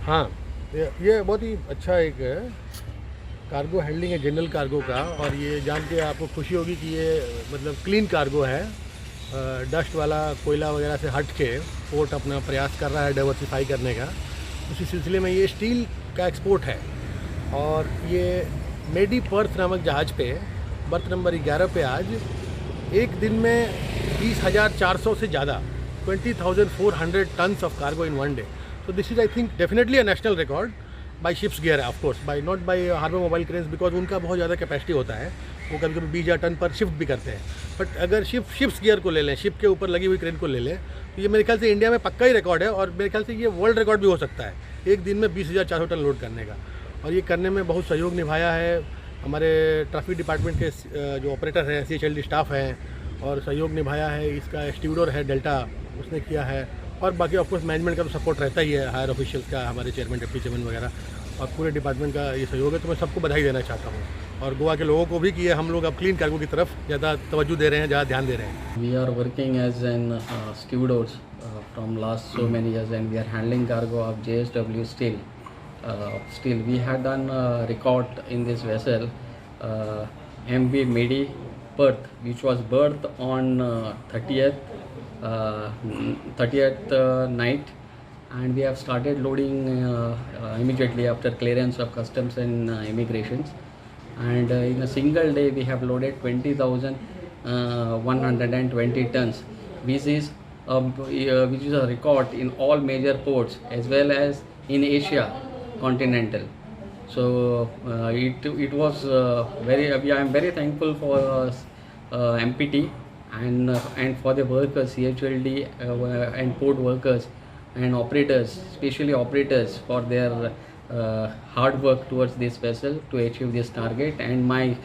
हाँ, ये बहुत ही अच्छा एक कार्गो हैंडलिंग है, जनरल कार्गो का। और ये जान के आपको खुशी होगी कि ये मतलब क्लीन कार्गो है। डस्ट वाला कोयला वगैरह से हट के पोर्ट अपना प्रयास कर रहा है डाइवर्सिफाई करने का। उसी सिलसिले में ये स्टील का एक्सपोर्ट है और ये मेडी पर्थ नामक जहाज़ पे बर्थ नंबर 11 पे आज एक दिन में 20,400 से ज़्यादा, 20,400 tons of cargo in one day. So this is, I think, definitely a national record by ship's gear, of course, by not by harbour mobile cranes, because उनका बहुत ज़्यादा capacity होता है, वो कभी कभी 20,000 टन पर शिफ्ट भी करते हैं। बट अगर ships gear को ले लें, शिप के ऊपर लगी हुई क्रेन को ले लें, तो ये मेरे ख्याल से इंडिया में पक्का ही रिकॉर्ड है और मेरे ख्याल से ये वर्ल्ड रिकॉर्ड भी हो सकता है, एक दिन में 20,400 टन लोड करने का। और ये करने में बहुत सहयोग निभाया है हमारे ट्रैफिक डिपार्टमेंट के जो ऑपरेटर हैं, सीएचएलडी स्टाफ हैं, और सहयोग निभाया है इसका स्टीवडोर है डेल्टा, उसने किया है। और बाकी ऑफकोर्स मैनेजमेंट का तो सपोर्ट रहता ही है, हायर ऑफिशियल्स का, हमारे चेयरमैन, डिप्टी चेयरमैन वगैरह, और पूरे डिपार्टमेंट का ये सहयोग है। तो मैं सबको बधाई देना चाहता हूँ और गोवा के लोगों को भी कि ये हम लोग अब क्लीन कार्गो की तरफ ज़्यादा तवज्जो दे रहे हैं, ज़्यादा ध्यान दे रहे हैं। We are working as an stevedores from last so many years and we are handling cargo of JSW Steel. Steel. We had done a record in this vessel, MV Medi Perth, which was berthed on 30th night, and we have started loading immediately after clearance of customs and immigrations. And in a single day we have loaded 20,120 tons, which is a record in all major ports as well as in Asia continental. So it was very I am very thankful for MPT and for the workers, CHLD and port workers and operators, especially operators, for their hard work towards this vessel to achieve this target. And my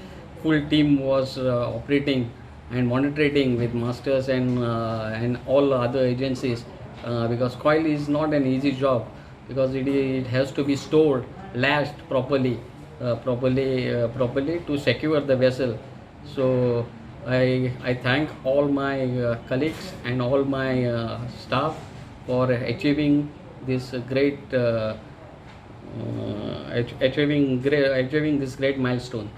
full team was operating and monitoring with masters and all other agencies, because coil is not an easy job, because it has to be stored, lashed properly to secure the vessel. So I thank all my colleagues and all my staff for achieving this great achieving this great milestone.